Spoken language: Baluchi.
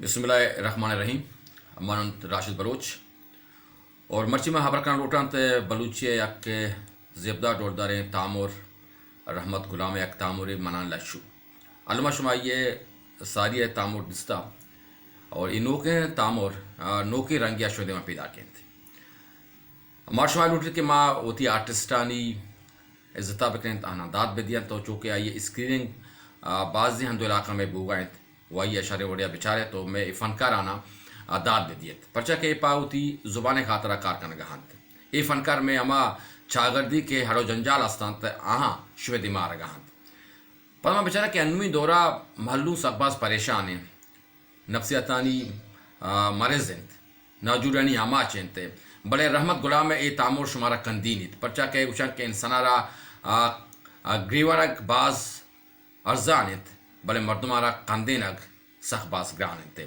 بسم اللہ الرحمن الرحیم۔ من انت راشد بلوچ اور مرچی من ہبر کنگ لوٹاں تے بلوچی ءِ یک زیبدار ڈولداریں تامر، رحمت غلام ءِ یک تامرے منان لچو۔ الما شما آئی ءِ ساری ءِ تامر دیستا اور اے نوکیں تامر، آ، نوکیں رنگے ءَ شما دیما پیداک انت۔ ما شما لوٹیت کہ ما وتی آرٹسٹانی عزتا بکنیں، آہاں داد بدیاں، تو چونکہ آئی اسکریننگ، آ، بازیں ہندو علاقہ میں بوگا انت، و آئی ءَ شریں وڑے ءَ بچارے تو مئے اے فنکار آناں، آ، داد بدیت، پرچا کہ اے پہ وتی زبان ءِ خاطرا کار کنگا انت۔ اے فنکار مئے ہما چاگردی کہ ہڑ و جنجال استانت، آہاں شمئے دیما آرگا انت۔ پدا ما بچارا کہ انوی دورا مھلو سک باز پریشان انت۔ نفسیاتانی، آ، مرض انت، ناجوڑیانی آماچ انت، بلے رحمت غلام ءِ اے تامر شمارا کندینیت، پرچا کہ گوشنت کہ انسانارا، آ، آ، گریوانگ باز ارزان انت، بلے مردمارا کندینگ سک باز گران انت۔